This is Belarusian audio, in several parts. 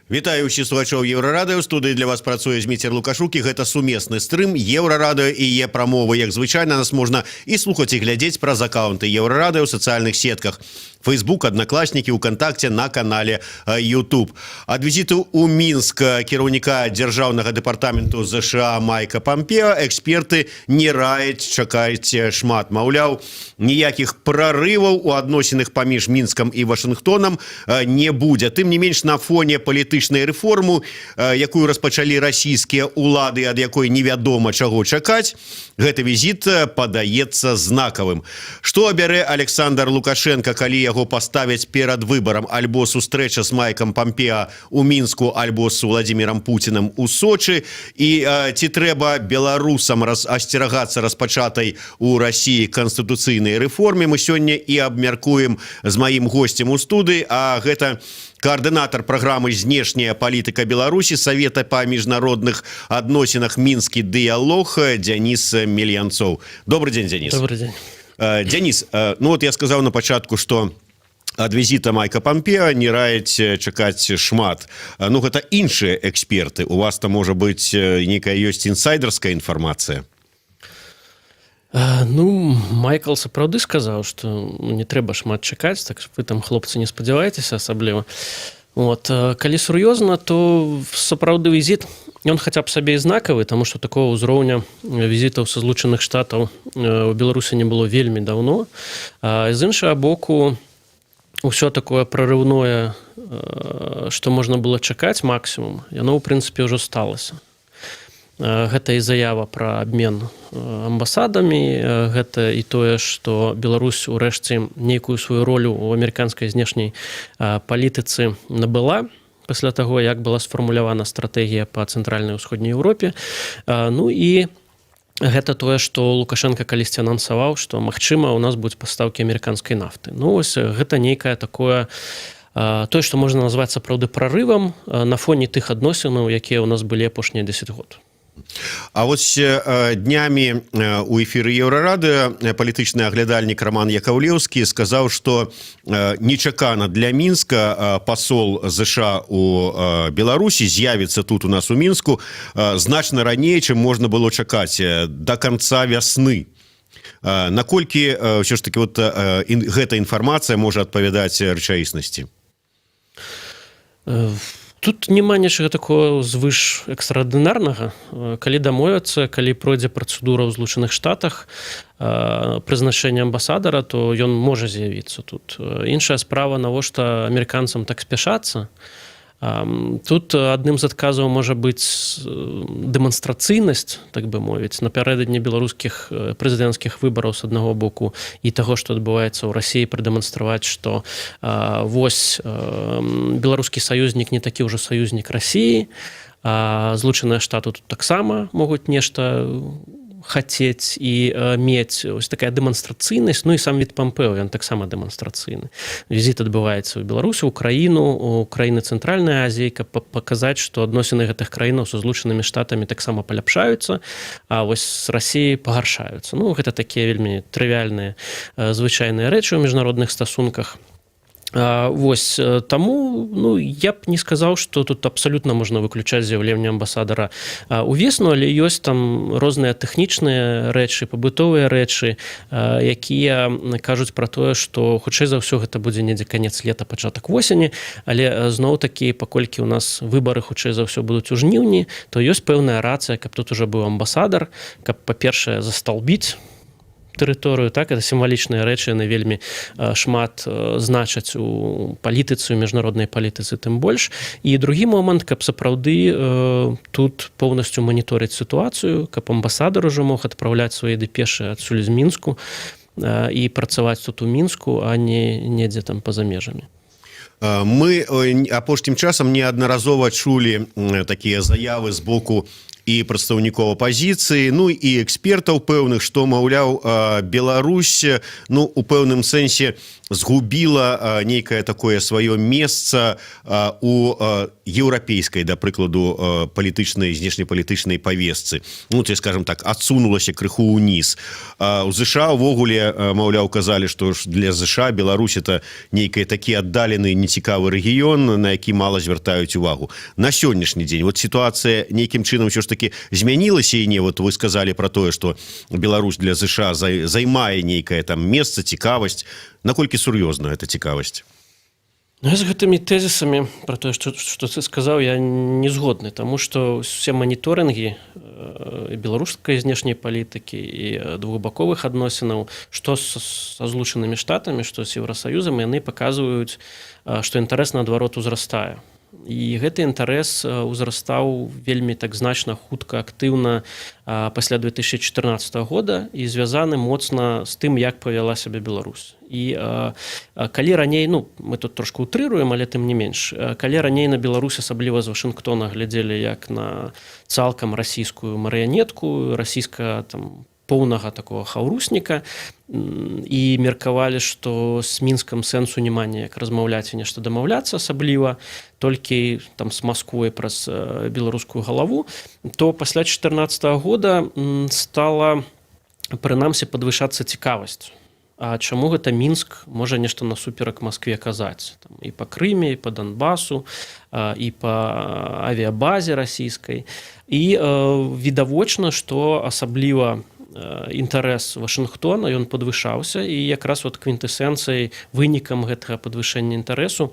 Вітаю ўсіх слухачоў Еўрарадыё. У студыі для вас працуе Зміцер Лукашук, і гэта сумесны стрым Еўрарадыё і Е-прамовы. Як звычайна, нас можна і слухаць, і глядзець праз акаўнты Еўрарадыё ў сацыяльных сетках: Facebook, Одноклассники, УКантакце, на канале YouTube. Ад візіту у Мінск кіраўніка Дзяржаўнага дэпартаменту ЗША Майка Пампеа эксперты не раяць чакаць шмат. Маўляў, ніякіх прарываў у адносінах паміж Мінскам і Вашынгтонам не будзе. Тым не менш, на фоне палітычнай рэформу, якую распачалі расійскія улады, ад якой невядома, чаго чакаць, гэты візіт падаецца знакавым. Што абярэ Аляксандр Лукашэнка, калі яго паставяць перад выбарам: альбо сустрэча з Майкам Пампеа у Мінску, альбо з Уладзімірам Пуціным у Сочы? І ці трэба беларусам асцерагацца распачатай у Расіі канстытуцыйнай рэформе, мы сёння і абмяркуем з маім госцем у студыі. А гэта каардынатар праграмы «Знешняя палітыка Беларусі» Савета па міжнародных адносінах «Мінскі дыялог» Дзяніс Мельянцоў. Добры дзень, Дзяніс. Добры дзень. Дзяніс, ну вот я сказаў на пачатку, што ад візіта Майка Пампеа не раіць чакаць шмат. Ну, гэта іншыя эксперты. У вас там, можа быць, нейкая ёсць інсайдерская інфармацыя? Ну, Майкл сапраўды сказаў, што не трэба шмат чакаць, так вы там, хлопцы, не спадзявайцеся асабліва. Вот, калі сур'ёзна, то сапраўды візіт, ён хаця б сабе і знакавы, таму што такого ўзроўня візітаў са Злучаных Штатаў у Беларусі не было вельмі даўно. З іншага боку, ўсё такое прарыўное, што можна было чакаць максімум, яно ў прынцыпе ўжо сталася. Гэта і заява пра абмен амбасадамі, гэта і тое, што Беларусь урэшце нейкую сваю ролю ў амерыканскай знешняй палітыцы набыла пасля таго, як была сфармулявана стратэгія па Цэнтральнай, Усходняй Еўропе. Ну і гэта тое, што Лукашэнка калісьці анансаваў, што, магчыма, у нас будуць пастаўкі амерыканскай нафты. Ну ось гэта нейкае такое, тое, што можна назваць сапраўды прарывам на фоне тых адносінаў, якія ў нас былі апошнія 10 год. А вось днямі у эфіры Еўрарадыё палітычны аглядальнік Раман Якаўлеўскі сказаў, што нечакана для Мінска пасол ЗША у Беларусі з'явіцца тут у нас, у Мінску, значна раней, чым можна было чакаць, до конца вясны. Наколькі ўсё ж таки вот гэта інфармацыя можа адпавядаць рэчаіснасці? Тут няма нечага такого звыш экстраардынарнага. Калі дамовяцца, калі пройдзе працэдура ў Злучаных Штатах прызначэння амбасадара, то ён можа з'явіцца тут. Іншая справа, навошта амерыканцам так спяшацца? Тут адным з адказаў можа быць дэманстрацыйнасць, так бы мовіць, напярэдадні беларускіх прэзідэнцкіх выбараў з аднаго боку і таго, што адбываецца ў Расіі, прадэманстраваць, што вось беларускі саюзнік не такі ўжо саюзнік Расіі, Злучаныя Штаты тут таксама могуць нешта хацець і мець. Ось такая дэманстрацыйнасць. Ну і сам від Пампео, ён таксама дэманстрацыйны. Візіт адбываецца ў Беларусі, Украіну, у краіны Цэнтральнай Азіі, каб паказаць, што адносіны гэтых краінаў са Злучанымі Штатамі таксама паляпшаюцца, а вось з Расіяй пагаршаюцца. Ну, гэта такія вельмі трывіальныя, звычайныя рэчы ў міжнародных стасунках. Вось таму, ну, я б не сказаў, што тут абсалютна можна выключаць з'яўленне амбасадара увесну, але ёсць там розныя тэхнічныя рэчы, пабытовыя рэчы, якія кажуць пра тое, што хутчэй за ўсё гэта будзе недзе канец лета, пачатак восені. Але зноў такі, паколькі у нас выбары, хутчэй за ўсё, будуць у жніўні, то ёсць пэўная рацыя, каб тут уже быў амбасадар, каб, па-першае, засталбіць тэрыторыю. Так, это сімвалічныя рэчы, яны вельмі шмат значаць у палітыцы, у міжнароднай палітыцы тым больш. І другі момант, каб сапраўды тут поўнасцю маніторыць сітуацыю, каб амбасадар ужо мог адпраўляць свае дэпешы адсюль, з Мінску, і працаваць тут, у Мінску, а не недзе там па-за межамі. Мы апошнім часам неаднаразова чулі такія заявы з боку і прадстаўнікоў апазіцыі, ну і экспертаў пэўных, што, маўляў, Беларусь, ну, у пэўным сэнсе згубіла нейкае такое сваё месца у еўрапейскай, да прыкладу, палітычнай, знешнепалітычнай павесцы, ну, ці, скажем так, адсунулася крыху ўніз. У ЗША увогуле, маўляў, казалі, што ж для ЗША Беларусь — это нейкая такі аддалены, нецікавы рэгіён, на які мала звяртаюць увагу. На сённяшні дзень вот сітуацыя нейкім чынам ўсё ж таки змянілася і не? Вот вы сказали про тое, что Беларусь для ЗША займае нейкае там месца, цікавасць. Наколькі сур'ёзна эта цікавасць? Ну, я з гэтымі тэзісамі про тое, што ты сказаў, я не згодны, таму што все маніторынгі беларускай знешняй палітыкі і двухбаковых адносінаў, што са Злучанымі Штатамі, што з Еўрасаюзам, яны паказваюць, што інтарэс, наадварот, узрастае. І гэты інтарэс узрастаў вельмі так значна, хутка, актыўна пасля 2014 года і звязаны моцна з тым, як павяла сябе Беларусь. І калі раней, ну, мы тут трошку утрыруем, але тым не менш, калі раней на Беларусь, асабліва з Вашынгтона, глядзелі як на цалкам расійскую марыянетку, расійска там поўнага такого хаўрусніка, і меркавалі, што з Мінскам сэнсу няма неяк размаўляць і нешта дамаўляцца, асабліва толькі там з Масквой праз беларускую галаву, то пасля 14 года стала прынамсі падвышацца цікавасць: А чаму гэта Мінск можа нешта насуперак Маскве казаць там, і па Крыме, і па Донбасу, і па авіябазе расійскай? І відавочна, што асабліва інтарэс Вашынгтона, ён падвышаўся, і якраз вот квінтэсэнцыяй, вынікам гэтага падвышэння інтарэсу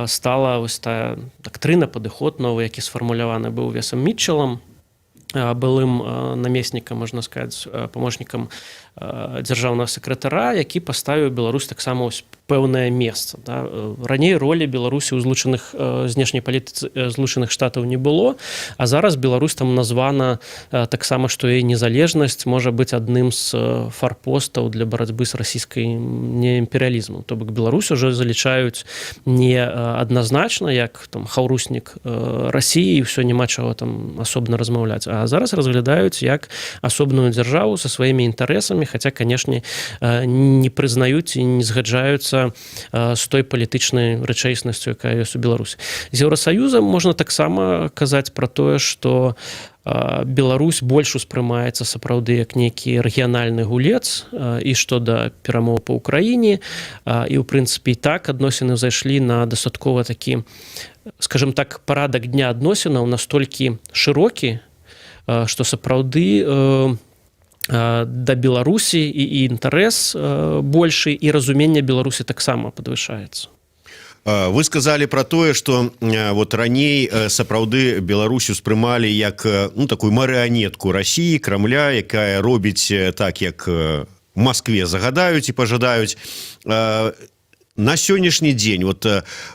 стала вось тая дактрына, падыход новы, які сфармуляваны быў Весам Мітчелам, былым намеснікам, можна сказаць, памочнікам дзяржаўнага сакратара, які паставіў Беларусь таксама ось пэўнае месца. Да? Раней ролі Беларусі ў злучаных знешняй палітыцы Злучаных Штатаў не было, а зараз Беларусь там названа таксама, што яе незалежнасць можа быць адным з фарпостаў для барацьбы з расійскай неімперыялізмам. То бок Беларусь уже залічаюць не адназначна як там хаўруснік Расіі, і ўсё, няма чаго там асобна размаўляць, а зараз разглядаюць як асобную дзяржаву са сваімі інтарэсамі, хаця, канешне, не прызнаюць і не згаджаюцца з той палітычнай рэчаіснасцю, якая ёсць у Беларусі. З Еўрасаюзам можна таксама казаць пра тое, што Беларусь больш успрымаецца сапраўды як нейкі рэгіянальны гулец, і што да перамоў па Ўкраіне, і ў прынцыпе і так адносіны зайшлі на дастаткова такі, скажем так, парадак дня адносінаў настолькі шырокі, што сапраўды да Беларусі і інтарэс большы, і разуменне Беларусі таксама падвышаецца. Вы сказали про тое, что вот раней сапраўды Беларусь успрымалі як, ну, такую марыянетку России, Крамля, якая робіць так, як Москве загадаюць і пожадаюць. На сённяшні дзень вот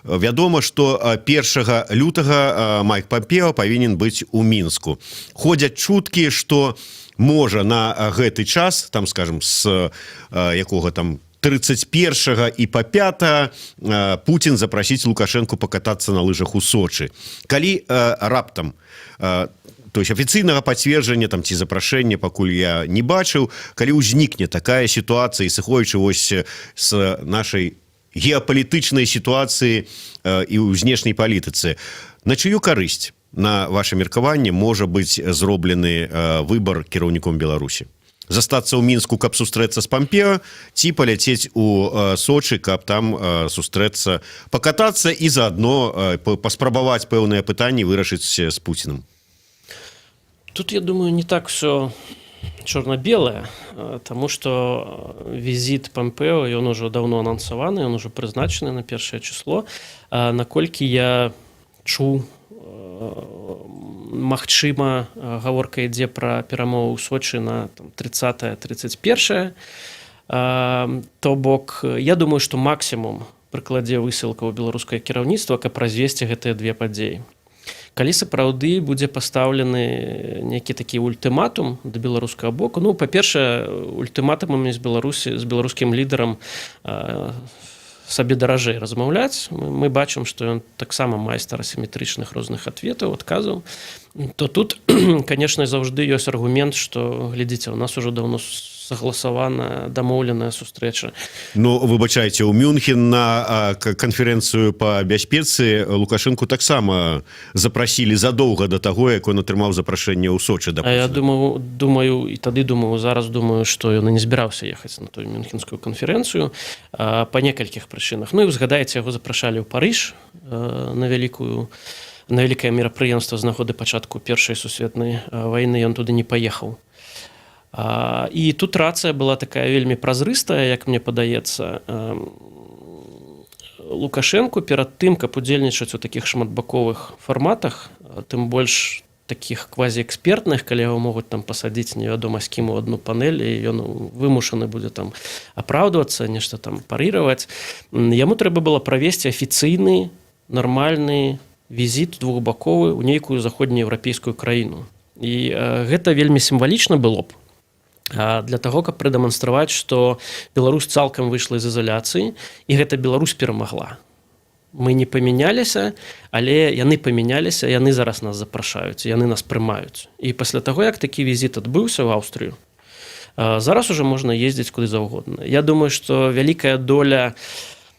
вядома, что 1 лютага Майк Пампео павінен быць у Мінску. Ходзяць чуткі, что можа на гэты час там, скажем, с якога там 31 і по 5 Путін запрасіць Лукашенко покататься на лыжах у Сочы. Калі раптам, то есть афіцыйнага пацверджання там ці запрашэння пакуль я не бачыў, калі ўзнікне такая сітуацыя, сыходзячы вось с нашай геапалітычнай сітуацыі і ў знешняй палітыцы, на чыю карысць, на ваше меркаванне, можа быць зроблены выбор кіраўніком Беларусі: застацца ў Мінску, каб сустрэцца з Пампео, ці паляцець у Сочы, каб там сустрэцца, пакатацца і заадно паспрабаваць пэўныя пытанні вырашыць з Пуціным? Тут, я думаю, не так все чорна-белае, таму что візіт Пампео, ён ужо давно анансаваны, ён уже прызначаны на першае число. Наколькі я чуў, магчыма, гаворка ідзе пра перамову ў Сочы на там 30 31. То бок я думаю, што максімум прыкладзе высылка ў беларускае кіраўніцтва, каб развесці гэтыя две падзеі. Калі сапраўды будзе пастаўлены нейкі такі ультыматум да беларускага боку, ну, па-першае, ультыматумамі з Беларусі, з беларускім лідарам сабе даражэй размаўляць, мы бачым, што ён таксама майстар асіметрычных розных ответаў, адказаў, то тут, конечно, заўжды ёсць аргумент, что, глядзіце, у нас уже давно согласаваная, дамоўленая сустрэча. Ну, выбачайце, у Мюнхен на канферэнцыю по бяспецы Лукашенко таксама запрасілі задоўга до таго, як он атрымаў запрашэнне ў Сочы. Да, я думаю і тады думаю, зараз думаю, что ён не збіраўся ехаць на тую мюнхенскую канферэнцыю по некалькіх прычынах. Ну і узгадаеце, яго запрашалі ў Парыж на вялікае мерапрыемства з нагоды пачатку Першай сусветнай вайны, ён туды не паехаў. І тут рацыя была такая вельмі празрыстая, як мне падаецца. Лукашенко перад тым, каб удзельнічаць у такіх шматбаковых фарматах, тым больш таких квазіэкспертных, калі яго могуць там пасадзіць невядома з кім у одну панель, і ён вымушаны будзе там апраўдвацца, нешта там парыраваць, яму трэба было правесці афіцыйны нармальны візіт двухбаковы ў нейкую заходнееўрапейскую краіну. І гэта вельмі сімвалічна было б для таго, каб прадэманстраваць, што Беларусь цалкам выйшла з ізаляцыі і гэта Беларусь перамагла. Мы не памяняліся, але яны памяняліся, яны зараз нас запрашаюць, яны нас прымаюць. І пасля таго, як такі візіт адбыўся ў Аўстрыю, зараз уже можна ездзіць куды заўгодна. Я думаю, што вялікая доля,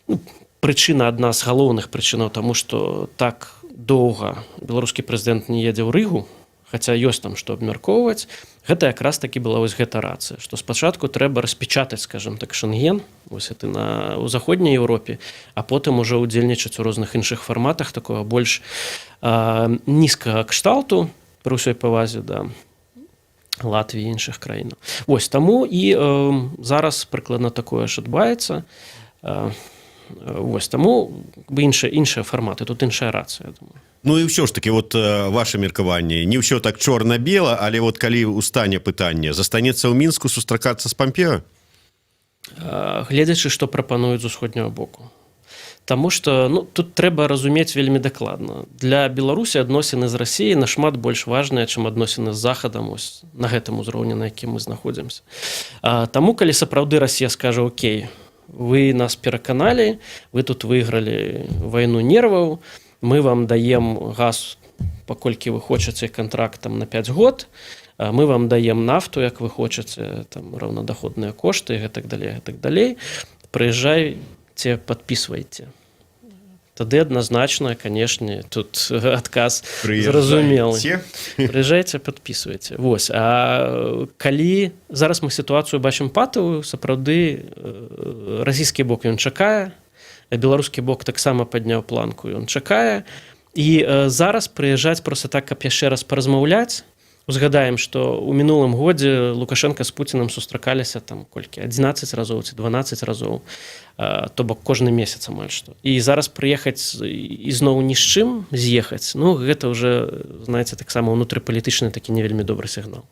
ну, прычына, адна з галоўных прычынаў таму, што так доўга беларускі прэзідэнт не едзе ў Рыгу, хаця ёсць там што абмяркоўваць, гэта якраз такі была вось гэта рацыя, што спачатку трэба распечатаць, скажем так, Шэнген вось это у Заходняй Еўропе, а потым уже удзельнічаць у розных іншых фарматах такого больш нізкага кшталту, пры ўсёй павазе да Латвіі, іншых краінаў. Вось таму і зараз прыкладна такое ж адбываецца. Вось таму бы іншыя фарматы, тут іншая рацыя, думаю. Ну і ўсё ж таки, вот ваше меркаванне: не ўсё так чорна-бела, але вот калі устане пытанне, застанецца ў Мінску сустракацца з Пампеа? Гледзячы, што прапануюць з усходняга боку. Таму что, ну, тут трэба разумець вельмі дакладна: для Беларусі адносіны з Расіяй нашмат больш важныя, чым адносіны з Захадам ось на гэтым узроўні, на якім мы знаходзімся. Таму калі сапраўды Расія скажа: «Окей, вы нас пераканалі, вы тут выйгралі вайну нерваў, мы вам даем газ, паколькі вы хочаце, контрактам на 5 год, мы вам даем нафту, як вы хочаце, там раўнадаходныя кошты і гэтак далей, так далей, прыязджайце, подписывайте», тады адназначна, канешне, тут адказ зразумелы: прыязджайце, подписывайте. Вось. А калі зараз мы сітуацыю бачым патавую, сапраўды расійскі бок, ён чакае, беларускі бок таксама падняў планку, ён чакае, і зараз прыязджаць просто так, каб яшчэ раз паразмаўляць. Узгадаем, што ў мінулым годзе Лукашенко з Пуціным сустракаліся там колькі, 11 разоў ці 12 разоў, то бок кожны месяц амаль што, і зараз прыехаць ізноў ні з чым з'ехаць, ну, гэта уже, знаете, таксама унутрыпалітычны такі не вельмі добры сігнал.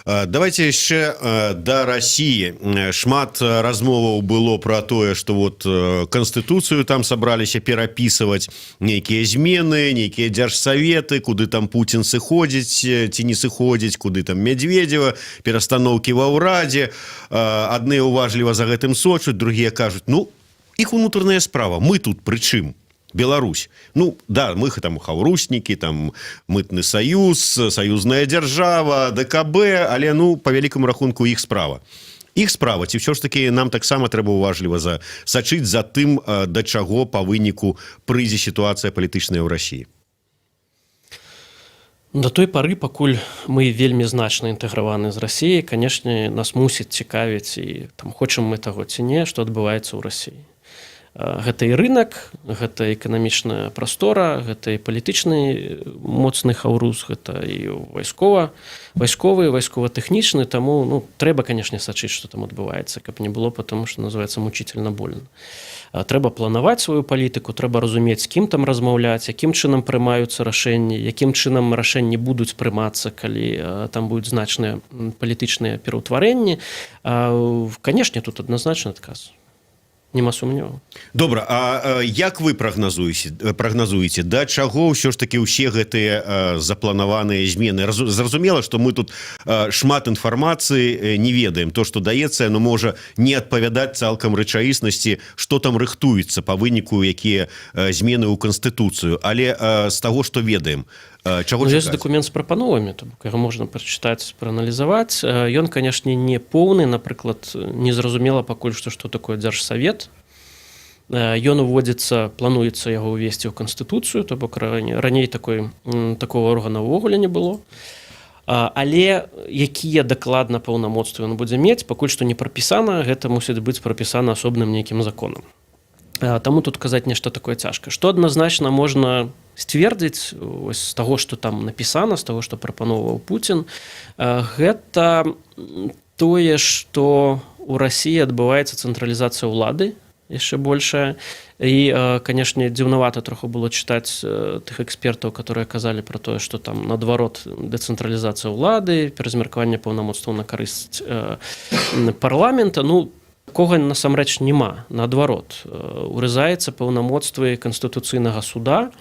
Давайте яшчэ да России. Шмат размоваў было про тое, что вот конституцыю там сабраліся перапісваць, нейкія змены, нейкія дзяржсаветы, куды там Путін сыходзіць ці не сыходзіць, куды там Медведева, перастаноўкі ва ўрадзе. Адны уважліва за гэтым сочаць, другія кажуць: «Ну, іх унутраная справа, мы тут прычым, Беларусь?» Ну да, мы там хаўруснікі, там мытны саюз, саюзная дзяржава, ДКБ, але, ну, по вялікаму рахунку, іх справа, іх справа. Ці ўсё ж таки нам таксама трэба уважліва сачыць за тым, да чаго по выніку прыйдзе сітуацыя палітычная ў России? Да той пары, пакуль мы вельмі значна інтэграваны з Расіяй, канешне, нас мусіць цікавіць, і там хочам мы таго ці не, што адбываецца ў Расіі. Гэта і рынок, гэта эканамічная прастора, гэта і палітычны моцны хаўрус, гэта і вайсковы, вайскова-тэхнічны. Таму, ну, трэба, канешне, сачыць, што там адбываецца, каб не было потому, что называется, мучительно больно. Трэба планаваць сваю палітыку, трэба разумець, з кім там размаўляць, якім чынам прымаюцца рашэнні, якім чынам рашэнні будуць прымацца, калі там будуць значныя палітычныя пераўтварэнні. Канешне, тут адназначны адказ. Няма сумневу. Добра, а як вы прагназуеце, да чаго ўсё ж таки ўсе гэтыя запланаваныя змены? Зразумела, что мы тут шмат інфармацыі не ведаем, то, что даецца, но можа не адпавядаць цалкам рэчаіснасці, что там рыхтуецца па выніку, якія змены ў канстытуцыю, але з таго, что ведаем, чаго? Ну, ёсць дакумент з прапановамі, то бок яго можна прачытаць, прааналізаваць. Ён, канешне, не поўны. Напрыклад, незразумела пакуль што, што такое дзяржсавет. Ён уводзіцца, плануецца яго ўвесці ў канстытуцыю, то бок раней такого органа ўвогуле не было. Але якія дакладна паўнамоцтвы ён будзе мець, пакуль што не прапісана. Гэта мусіць быць прапісана асобным нейкім законам. Таму тут казаць нешта такое цяжка. Што адназначна можна сцвердзіць ось з таго, што там напісана, з таго, што прапаноўваў Пуцін, гэта тое, што у Расіі адбываецца цэнтралізацыя ўлады яшчэ большая. І, канешне, дзіўнавата троху было чытаць тых экспертаў, которые казалі про тое, что там, наадварот, дэцэнтралізацыя ўлады, перазмеркаванне паўнамоцтваў на карысць парламента. Ну, такога насамрэч няма. Наадварот, урэзаецца паўнамоцтвы канстытуцыйнага суда.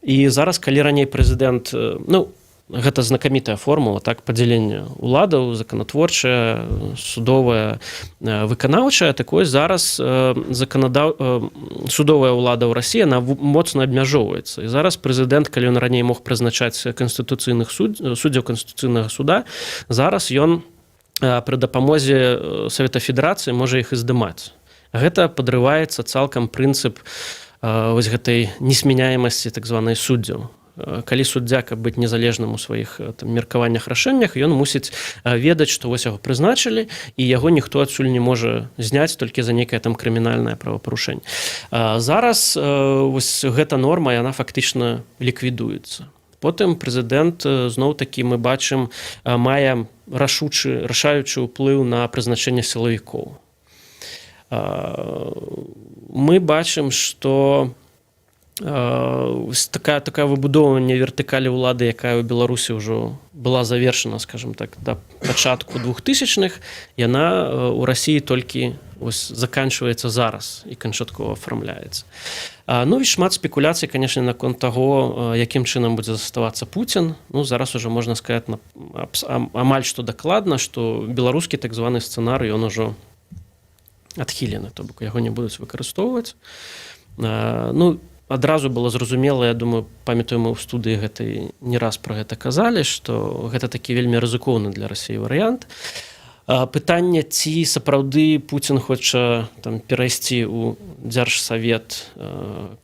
І зараз, калі раней прэзідэнт, ну, гэта знакамітая формула, так, падзялення уладаў: законатворчая, судовая, выканаўчая, такое зараз судовая ўлада ў Расіі, она моцна абмяжоўваецца. І зараз прэзідэнт, калі ён раней мог прызначаць канстытуцыйных суддзяў канстытуцыйнага суда, зараз ён пры дапамозе Савета Федэрацыі можа іх і здымаць. Гэта падрываецца цалкам прынцып вось гэтай несменяемасці так званай суддзяў. Калі суддзя, каб быць незалежным у сваіх там меркаваннях, рашэннях, ён мусіць ведаць, што вось яго прызначылі і яго ніхто адсюль не можа зняць, толькі за нейкае там крымінальнае правапарушэнне. Зараз вось гэта норма, яна фактычна ліквідуецца. Потым прэзідэнт, зноў такі, мы бачым, мае рашучы, рашаючы ўплыў на прызначэнне сілавікоў. Мы бачым, что такая выбудоўванне вертыкалі ўлады, якая ў Беларусі ўжо была завершана, скажем так, да пачатку 2000-х, яна у Расіі толькі ось заканчваецца зараз і канчаткова афармляецца. Ну і шмат спекуляцый, конечно, наконт таго, якім чынам будзе заставацца Пуцін. Ну, зараз уже можна сказать амаль што дакладна, што беларускі так званы сцэнар, ён ужо адхілены, то бок яго не будуць выкарыстоўваць. Ну, адразу было зразумела, я думаю, памятаю, мы ў студыі гэтай не раз про гэта казалі, што гэта такі вельмі рызыкоўны для Расіі варыянт. Пытанне, ці сапраўды Пуцін хоча там перайсці ў дзяржсавет,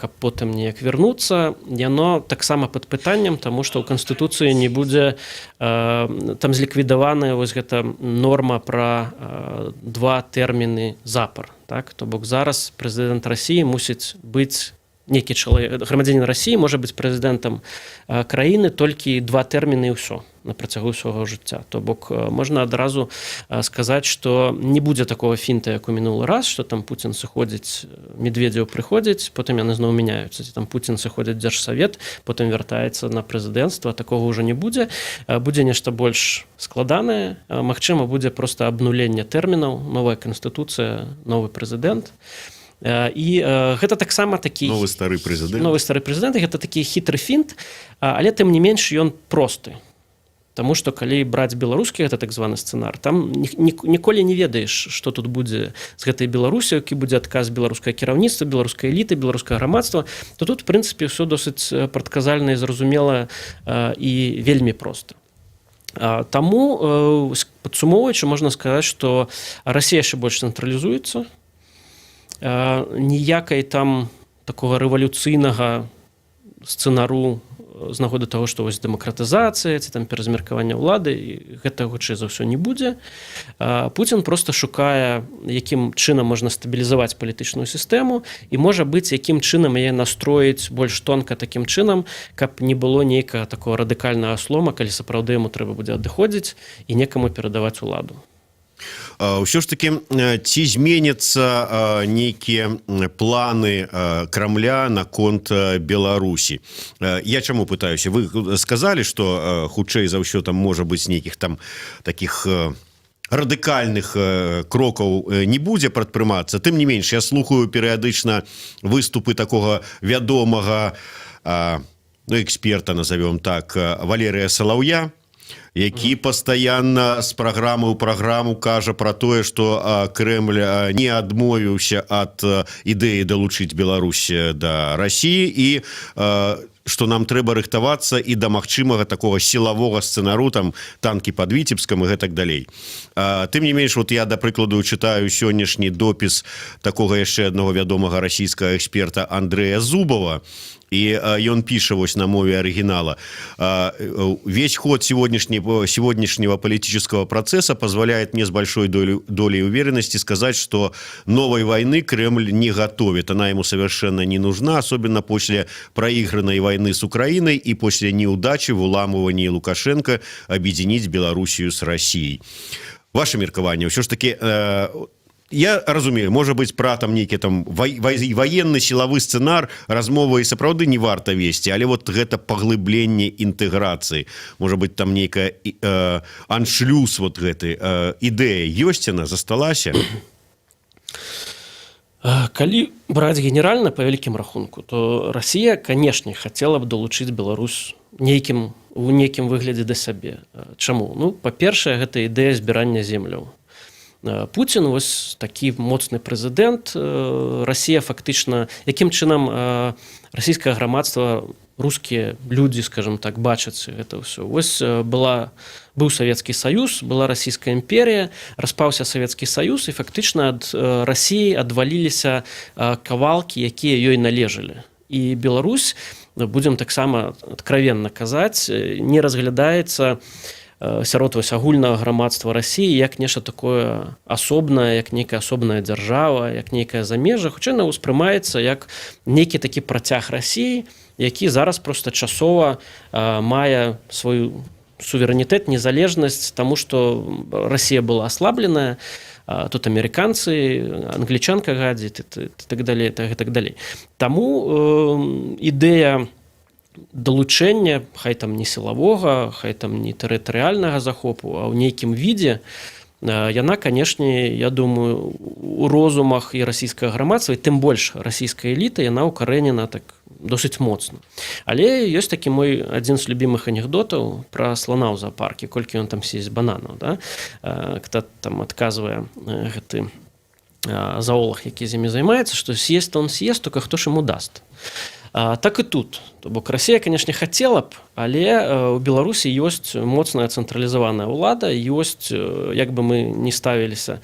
каб потым неяк вярнуцца, яно таксама пад пытаннем, таму што ў канстытуцыі не будзе, там зліквідаваная вось гэта норма пра два тэрміны запар, так? То бок зараз прэзідэнт Расіі мусіць быць нейкі чалавек, грамадзянин Расіі можа быць прэзідэнтам краіны толькі два тэрміны і ўсё на працягу свайго жыцця. То бок можна адразу сказаць, што не будзе такого фінта, як у мінулы раз, что там Пуцін сыходзіць, Медведзеў прыходзіць, потым яны зноў мяняюцца, ці там Пуцін сыходзіць, дзяржсавет, потым вяртаецца на прэзідэнцтва. Такого ўжо не будзе. Будзе нешта больш складанае. Магчыма, будзе просто абнуленне тэрмінаў, новая канстытуцыя, новы прэзідэнт. І гэта таксама такі новы стары прэзідэнт. Новы стары прэзідэнт. Гэта такі хітры фінт, але тым не менш ён просты. Таму што калі браць беларускі гэта так званы сцэнар, там ніколі не ведаеш, што тут будзе з гэтай Беларусі, які будзе адказ беларускае кіраўніцтва, беларускай эліты, беларускае грамадства, то тут, в прынцыпе, ўсё досыць прадказальна і зразумела і вельмі проста. Таму, падсумоўваючы, можна сказаць, што Расія яшчэ больш цэнтралізуецца, ніякай там такога рэвалюцыйнага сцэнару з нагоды таго, што вось дэмакратызацыя ці там перазмеркавання ўлады, гэта хутчэй за ўсё не будзе. Пуцін просто шукае, якім чынам можна стабілізаваць палітычную сістэму і, можа быць, якім чынам яе настроіць больш тонка такім чынам, каб не было нейкага такого радыкальнага слома, калі сапраўды яму трэба будзе адыходзіць і некаму перадаваць уладу. Ўсё ж таки, ці зменяцца нейкія планы Крамля наконт Беларусі? Я чаму пытаюся? Вы сказали, что хутчэй за ўсё там можа быць нейкіх там таких Радыкальных крокаў не будзе прадпрымацца. Тым не менш, я слухаю перыядычна выступы такого вядомага, ну, эксперта, назовем так, Валерыя Салаўя, які пастаянна з праграмы ў праграму кажа про тое, что Крэмль не адмовіўся ад ідэі далучыць Беларусь да России і что нам трэба рыхтавацца і да магчымага такого сілавога сцэнару, там, танки под Віцебскам і гэтак далей. Тым не менш, вот я, да прыкладу, чытаю сённяшні допіс такога яшчэ аднаго вядомага расійскага эксперта Андрэя Зубова, і ён піша вось на мове арыгінала: «Весь ход сегодняшнего политического процесса позволяет мне с большой долей уверенности сказать, что новой войны Кремль не готовит. Она ему совершенно не нужна, особенно после проигранной войны с Украиной и после неудачи в уламывании Лукашенко объединить Белоруссию с Россией». Ваша меркаванне? Ўсё ж таки я разумею, можа быть, пра там нейкі там военны сілавы сцэнар размовы і сапраўды не варта весці, але вот гэта паглыбленне інтэграцыі, можа быть, там нейкая аншлюс, вот гэты ідэя ёсць, она засталася? Калі браць генеральна, па вялікім рахунку, то Россия, канешне, хацела б далучыць Беларусь нейкім у нейкім выглядзе да сябе. Чаму? Ну, па-першае, гэта ідэя збірання земляў. Пуцін вось такі моцны прэзідэнт. Расія фактычна, якім чынам расійскае грамадства, рускія людзі, скажем так, бачаць гэта ўсё? Вось была быў Савецкі Саюз, была Расійская імперія, распаўся Савецкі Саюз, і фактычна ад Расіі адваліліся кавалкі, якія ёй належалі. І Беларусь, будзем таксама откровенно казаць, не разглядаецца сярод вось агульнага грамадства Расіі як нешта такое асобнае, як нейкая асобная дзяржава, як нейкая замежжа. Хутчэй яна ўспрымаецца як нейкі такі працяг Расіі, які зараз просто часова мае сваю суверэнітэт, незалежнасць, таму што Расія была аслабленая, тут амерыканцы, англічанка гадзіць і так далее, так, і так далей. Таму ідэя далучэння, хай там не сілавога, хай там не тэрытарыяльнага захопу, а ў нейкім відзе, яна, канешне, я думаю, у розумах і расійскага грамадства, і тым больш расійская эліта, яна ўкарэнена так досыць моцна. Але ёсць такі мой адзін з любімых анекдотаў пра слана ў зоапарке, колькі ён там съест бананаў, да? Кто там адказвае, гэты заолаг, які з імі займаецца, што съест он съест, только хто ж ему даст? Так і тут. То бок Расія, канешне, хацела б, але у Беларусі ёсць моцная цэнтралізаваная ўлада, ёсць, як бы мы не ставіліся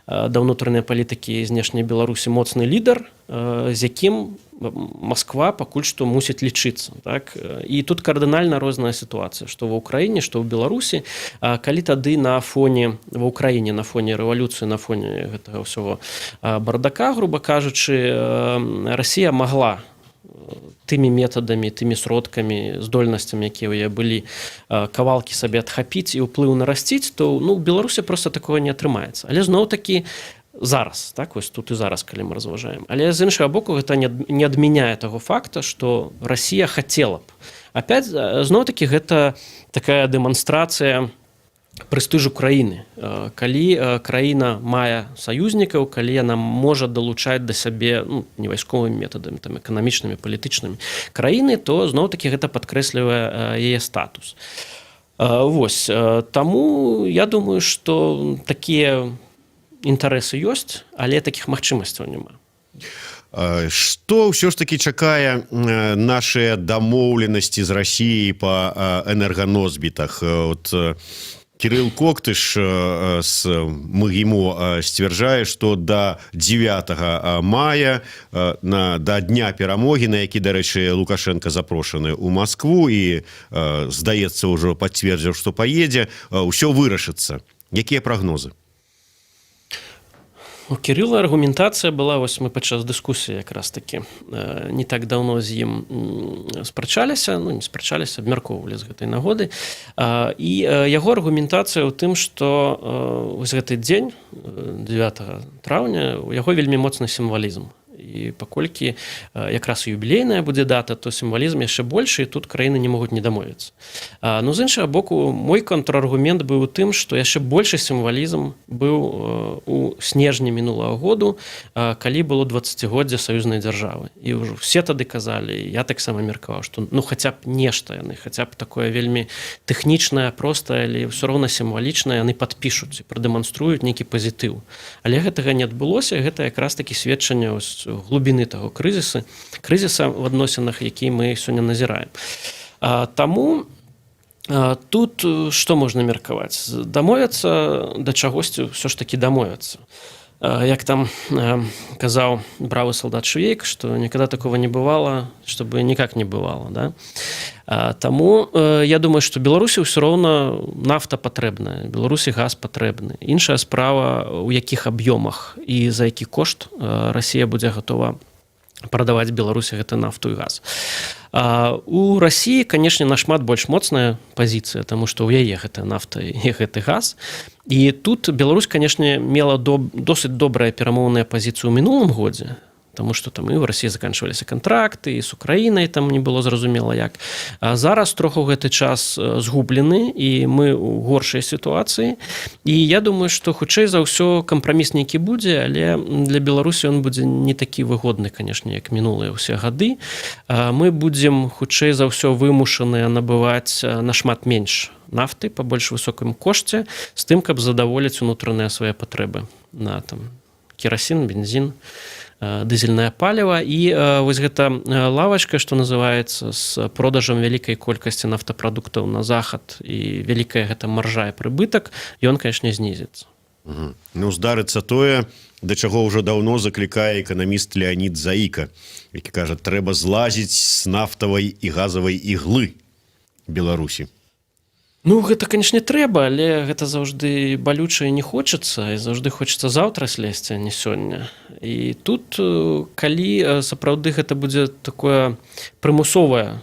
да ўнутранай палітыкі знешняй Беларусі, моцны лідар, з якім Масква пакуль што мусіць лічыцца. Так, і тут кардынальна розная сітуацыя, што ва Ўкраіне, што ў Беларусі. Калі тады на фоне ва Ўкраіне, на фоне рэвалюцыі, на фоне гэтага ўсяго бардака, груба кажучы, Расія магла тымі метадамі, тымі сродкамі, здольнасцямі, якія ў яе былі, кавалкі сабе адхапіць і ўплыў нарасціць, то, ну, Беларусі просто такого не атрымаецца. Але зноў такі зараз, так, вось тут і зараз, калі мы разважаем. Але з іншага боку, гэта не адмяняе таго факта, что Расія хацела б. Опять, зноў такі, гэта такая дэманстрацыя прэстыжу краіны, калі краіна мае саюзнікаў, калі яна можа далучаць да сябе, ну, не вайсковымі метадамі, там, эканамічнымі, палітычнымі краіны, то зноў такі гэта падкрэслівае яе статус. Вось таму я думаю, что такія інтарэсы ёсць, але такіх магчымасцяў няма. Что ўсё ж таки чакае наши дамоўленасці з Расіяй по энерганосьбітах? Вот Кірыл Коктыш с МГІМО сцвярджае, что до 9 мая, на да Дня перамогі, на які, дарэчы, Лукашенко запрошаны у Москву і, здаецца, ўжо пацвердзіў, что паедзе, ўсё вырашыцца. Якія прагнозы? У Кірыла аргументацыя была, вось мы падчас дыскусіі якраз такі не так даўно з ім спрачаліся, ну, не спрачаліся, абмяркоўвалі з гэтай нагоды, і яго аргументацыя ў тым, што вось гэты дзень, 9 траўня, у яго вельмі моцны сімвалізм. І І паколькі якраз юбілейная будзе дата, то сімвалізм яшчэ большы, і тут краіны не могуць не дамовіцца. Ну, з іншага боку, мой контраргумент быў у тым, што яшчэ большы сімвалізм быў у снежні мінулага году, калі было 20годдзя Саюзнай дзяржавы, і ўжо все тады казалі, я таксама меркаваў, што, ну, хаця б нешта яны, хаця б такое вельмі тэхнічнае, простае, але ўсё роўна сімвалічнае, яны падпішуць, прадэманструюць нейкі пазітыў. Але гэтага не адбылося. Гэта якраз такі сведчанне глубіны таго крызіса в адносінах, які мы сёння назіраем. Таму тут што можна меркаваць? Дамовяцца да чагосьці, ўсё ж таки дамовяцца. Як там казаў бравы солдат Швейк, что никогда такого не бывало, чтобы никак не бывало, да? Таму я думаю, что Беларусі ўсё роўна нафта патрэбная, Беларусі газ патрэбны. Іншая справа, у якіх аб'ёмах і за які кошт Расія будзе гатова прадаваць Беларусі гэта нафту і газ. У Расіі, канешне, нашмат больш моцная пазіцыя, таму што ў яе гэта нафта і гэты газ. І тут Беларусь, канешне, мела досыць добрая перамоўная пазіцыю ў мінулым годзе, потому что там і ў Расіі заканчваліся кантракты, і з Украінай там не было зразумела як. А зараз троху гэты час згублены, і мы ў горшай сітуацыі. І я думаю, что хутчэй за ўсё кампраміс нейкі будзе, але для Беларусі он будзе не такі выгодны, канешне, як мінулыя ўсе гады. Мы будзем хутчэй за ўсё вымушаныя набываць нашмат менш нафты па больш высокім кошце, з тым, каб задаволіць унутраныя свае патрэбы на там керасін, бензин, дызельнае паліва. І вось гэта лавачка, что называется, с продажам вялікай колькасці нафтапрадуктаў на захад, і вялікая гэта маржа і прыбытак, ён, конечно, знізіцца. Ну, здарыцца тое, да чаго ўжо даўно заклікае эканаміст Леанід Заіка, які кажа: трэба злазіць з нафтавай і газавай іглы Беларусі. Ну, гэта, канешне, трэба, але гэта заўжды балюча і не хочацца, і заўжды хочацца заўтра слезці, а не сёння. І тут, калі сапраўды гэта будзе такое прымусовае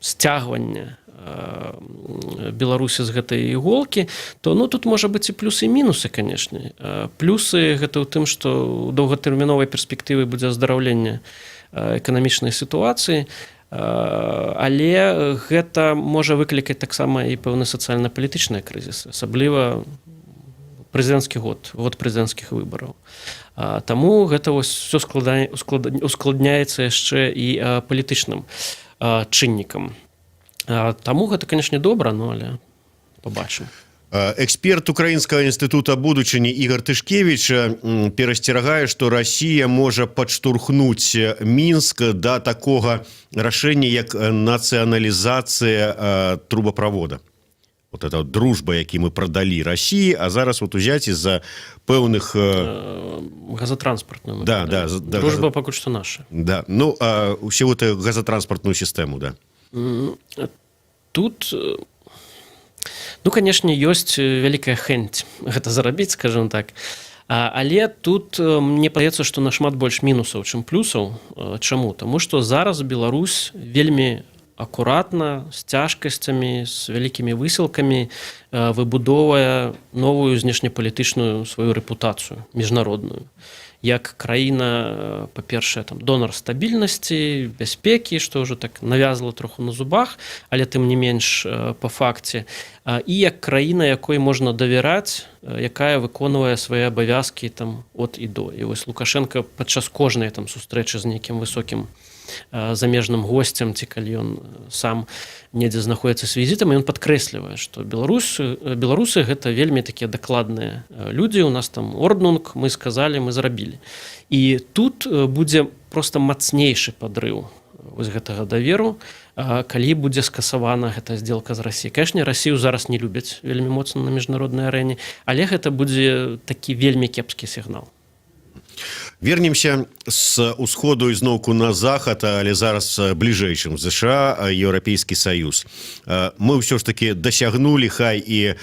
сцягванне Беларусі з гэтай іголкі, то, ну, тут можа быць і плюсы, і мінусы, канешне. Плюсы гэта ў тым, што ў доўгатэрміновай перспектывы будзе аздараўленне эканамічнай сітуацыі, але гэта можа выклікаць таксама і пэўны сацыяльна-палітычныя крызісы, асабліва прэзідэнцкі год, год прэзідэнцкіх выбараў. Таму гэта вось все ускладняецца яшчэ і палітычным чыннікам. Таму гэта, канешне, добра, но але побачым. Эксперт Украінскага інстытута будучыні Ігар Тышкевіч перасцерагае, што Расія можа падштурхнуць Мінск да такога рашэння, як нацыяналізацыя трубаправода. Вот это вот «Дружба», які мы прадалі Расіі, а зараз вот узяць из-за пэўных Газотранспортную. Да. «Дружба» пакуль што наша. Да, ну, ўсё это газотранспортную сістэму, да. Тут, ну, канешне, ёсць вялікая хэнць гэта зарабіць, скажем так. Але тут мне падаецца, што нашмат больш мінусаў, чым плюсаў. Чаму? Таму што зараз Беларусь вельмі акуратна, з цяжкасцямі, з вялікімі высілкамі выбудоўвае новую знешнепалітычную сваю рэпутацыю міжнародную як краіна, па-першае, там, донар стабільнасці, бяспекі, што ўжо так навязла троху на зубах, але тым не менш па факце, і як краіна, якой можна давяраць, якая выконвае свае абавязкі там от і до. І вось Лукашэнка падчас кожнай там сустрэчы з нейкім высокім замежным госцем ці калі ён сам недзе знаходіцца з візітам, ён падкрэслівае, што беларусы гэта вельмі такія дакладныя людзі, у нас там орднунг, мы сказалі — мы зрабілі. І тут будзе просто мацнейшы падрыў вось гэтага даверу, калі будзе скасавана гэта сделка з Расіяй. Канешне, Расію зараз не любяць вельмі моцна на міжнароднай арэне, але гэта будзе такі вельмі кепскі сігнал. Вернемся с усходу ізноўку на захад, але зараз бліжэйшым ЗША, Еўрапейскі Саюз. Мы ўсё ж таки дасягнулі, хай і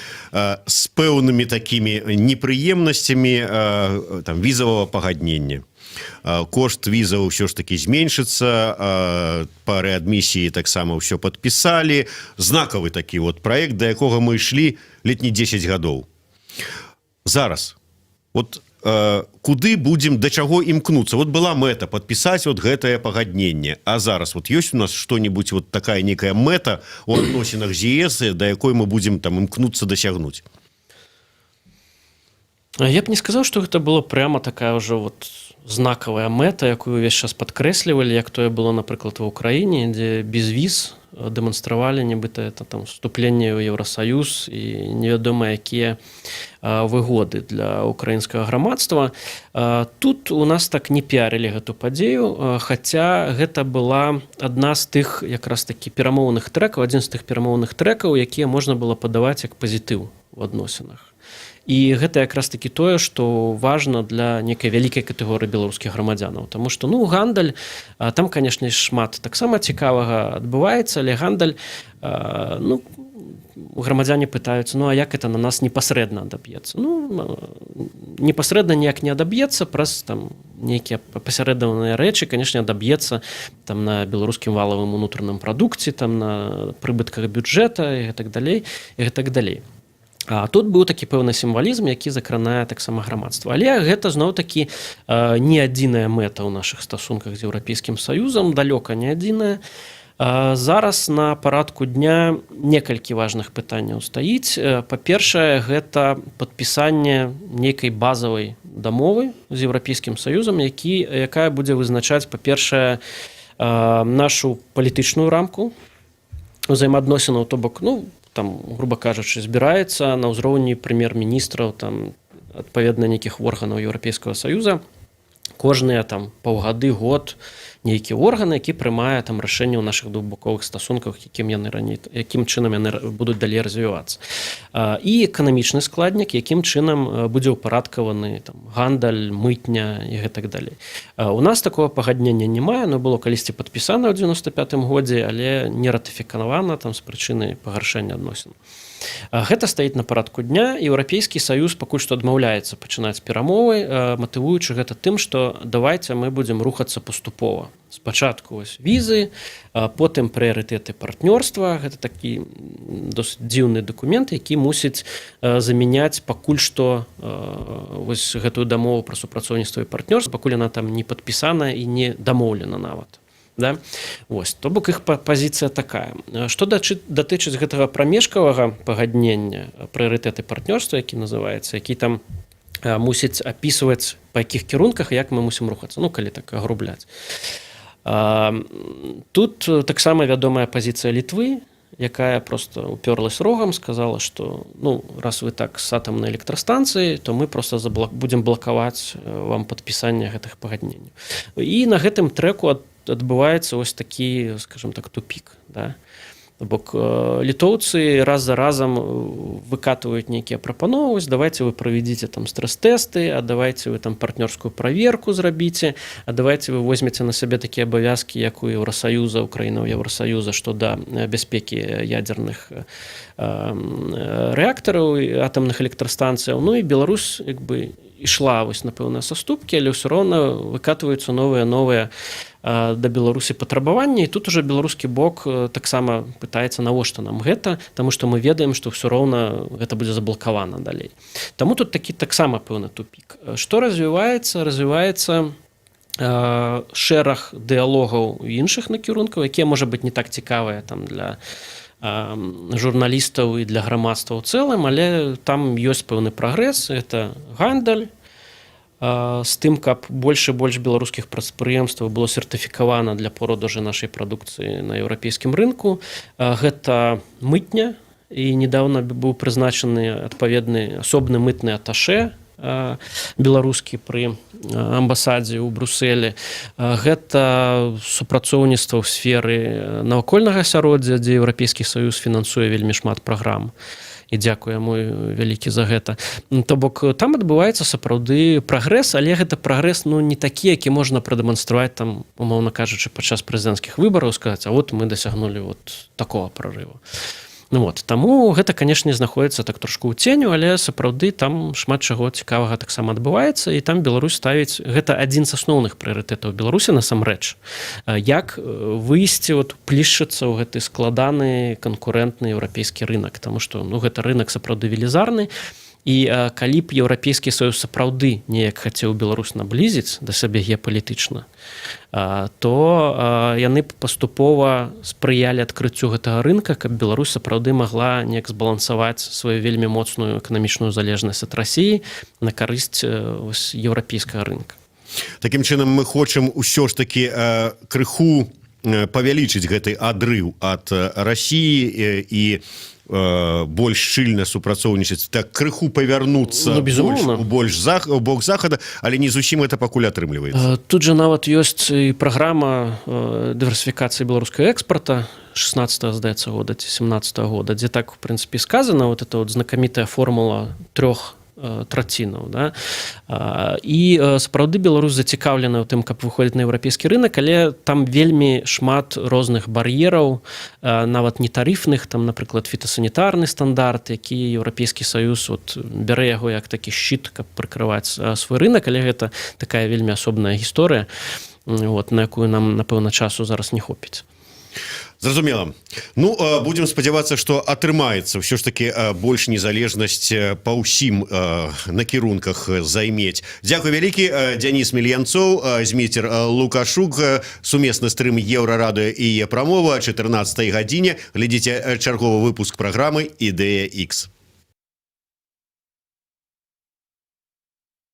з пэўнымі такімі непрыемнасцямі, там візавага пагаднення. Кошт візаў ўсё ж таки зменшыцца, па рэадмісіі таксама ўсё падпісалі. Знакавы такі вот праект, да якога мы ішлі ледь не 10 гадоў. Зараз вот Куды будем, да чаго імкнуцца? Вот была мэта падпісаць вот гэтае пагадненне, а зараз вот ёсць у нас что-нибудь, вот такая некая мэта у адносінах з ЕС, да якой мы будем там імкнуцца дасягнуць? Я б не сказаў, что гэта было прямо такая ўжо вот знакавая мэта, якую увесь час падкрэслівалі, як тое было, напрыклад, ва Ўкраіне, дзе безвіз дэманстравалі, нібыта это там вступленне ў Еўросаюз і невядома якія выгоды для украінскага грамадства. Тут у нас так не піарылі гэту падзею, хаця гэта была адна з тых якраз такі перамоўных трэкаў, адзін з тых перамоўных трэкаў, якія можна было падаваць як пазітыў у адносінах. І гэта якраз таки тое, што важна для некай вялікай катэгорыі беларускіх грамадзянаў. Таму што, ну, гандаль там, конечно, шмат таксама цікавага адбываецца, але гандаль, ну, грамадзяне пытаюцца: «Ну а як это на нас непасрэдна адаб'ецца?» Ну, непасрэдна ніяк не адаб'ецца, праз там нейкія пасярэдаваныя рэчы, конечно, адаб'ецца там на беларускім валавым унутраным прадукце, там на прыбытках бюджэта і так далей, і гэтак далей. А тут быў такі пэўны сімвалізм, які закранае таксама грамадства. Але гэта зноў такі не адзіная мэта ў нашых стасунках з Еўрапейскім Саюзам, далёка не адзіная. Зараз на парадку дня некалькі важных пытанняў стаіць. Па-першае, гэта падпісанне нейкай базавай дамовы з Еўрапейскім Саюзам, якая будзе вызначаць, па-першае, нашу палітычную рамку узаемаадносінаў, то бок, ну, там, грубо кажучы, збіраецца на ўзроўні прэм'ер-міністраў, там, адпаведна, нейкіх органаў Еўрапейскага Саюза кожныя там паўгады, год нейкі орган, які прымае там рашэнне ў нашых двухбаковых стасунках, якім яны раней, якім чынам яны будуць далей развівацца. І эканамічны складнік, якім чынам будзе ўпарадкаваны там гандаль, мытня і гэтак далей. У нас такого пагаднення не, но было калісьці падпісана ў 95 годзе, але не ратыфікавана там з прычыны пагаршэння адносін. Гэта стаіць на парадку дня. Еўрапейскі Саюз пакуль што адмаўляецца пачынаць перамовы, матывуючы гэта тым, што давайте мы будзем рухацца паступова: спачатку вось візы, потым прыярытэты партнёрства. Гэта такі досыць дзіўны дакумент, які мусіць замяняць пакуль што вось гэтую дамову пра супрацоўніцтва і партнёрства, пакуль яна там не падпісана і не дамоўлена нават, да? Вось, то бок іх пазіцыя такая. Што датычыць гэтага прамежкавага пагаднення «Прыярытэты партнёрства», які называецца, які там мусіць апісваць, па якіх кірунках, як мы мусім рухацца, ну, калі так агрубляць, тут таксама вядомая пазіцыя Літвы, якая просто уперлась рогам, сказала, что, ну, раз вы так с атомной электростанцыі, то мы просто будем блакаваць вам падпісанне гэтых пагадненняў. І на гэтым трэку адбываецца ось такі, скажем так, тупик, да? Бок літоўцы раз за разам выкатываюць нейкія прапановы: давайте вы правядзіце там стрэс-тэсты, а давайте вы там партнёрскую праверку зрабіце, а давайте вы возьмеце на сабе такія абавязкі, як у Еўросаюза, Украіна ў Еўросаюза, што да бяспекі ядерных рэактараў, атамных электрастанцыяў. Ну і Беларусь як бы ішла вось на пэўныя саступкі, але ўсё роўна выкатваюцца новыя да Беларусі патрабаванні. І тут уже беларускі бок таксама пытаецца: навошта нам гэта? Таму што мы ведаем, што ўсё роўна гэта будзе заблакавана далей. Таму тут такі таксама пэўны тупик. Што развіваецца? Развіваецца шэраг дыялогаў іншых накірункаў, якія, можа быць, не так цікавыя там для журналістаў і для грамадства ў цэлым, але там ёсць пэўны прагрэс. Это гандаль, з тым, каб больш і больш беларускіх прадпрыемстваў было сертыфікавана для продажы нашай прадукцыі на еўрапейскім рынку. Гэта мытня, і недавно быў прызначаны адпаведны асобны мытны аташе беларускі пры амбасадзе ў Бруселі. Гэта супрацоўніцтва ў сферы навакольнага асяроддзя, дзе Еўрапейскі Саюз фінансуе вельмі шмат праграм, і дзякуй яму вялікі за гэта. То бок там адбываецца сапраўды прагрэс, але гэта прагрэс, ну, не такі, які можна прадэманстраваць там, умоўна кажучы, падчас прэзідэнцкіх выбараў, сказаць: «А вот мы дасягнулі вот такого прорыву». Ну вот, таму гэта, конечно, знаходіцца так трошку ў ценю, але сапраўды там шмат чаго цікавага таксама адбываецца. І там Беларусь ставіць, гэта адзін з асноўных прыярытэтаў Беларусі насамрэч, як выйсці, вот уплішчыцца ў гэты складаны канкурэнтны еўрапейскі рынок, тому что, ну, гэта рынок сапраўды велізарны. І калі б Еўрапейскі саюз сапраўды неяк хацеў Беларусь наблізіць да сябе геапалітычна, то яны б паступова спрыялі адкрыццю гэтага рынка, каб Беларусь сапраўды магла неяк збалансаваць сваю вельмі моцную эканамічную залежнасць ад Расіі на карысць еўрапейскага рынка. Такім чынам, мы хочам усё ж таки крыху павялічыць гэты адрыў ад Расіі і больш шчыльна супрацоўнічаць, так крыху павярнуцца, ну, безумоўна, больш у бок захада, але не зусім это пакуль атрымліваецца. Тут же нават ёсць і праграма дыверсіфікацыі беларускага экспорта 16, здаецца, года ці 17 -го года, дзе так, в прынцыпе, сказано вот это вот знакамітая формула трох трацінаў, да? І сапраўды Беларусь зацікаўлена ў тым, каб выходзіць на еўрапейскі рынок, але там вельмі шмат розных бар'ераў, нават не тарыфных, там, напрыклад, фітасанітарны стандарт, які Еўрапейскі саюз вот бярэ яго як такі шчыт, каб прыкрываць свой рынок, але гэта такая вельмі асобная гісторыя, вот, на якую нам, напэўна, часу зараз не хопіць. Зразумела. Ну, будем спадзявацца, что атрымаецца ўсё ж таки больш незалежнасць па ўсім накірунках займець. Дзякуй вялікі. Дзяніс Мільянцоў, Зміцер Лукашук, сумесны стрым Еўрарадыё і Прамова, 14 гадзіне. Глядзіце чарговы выпуск праграмы «Ідэя X».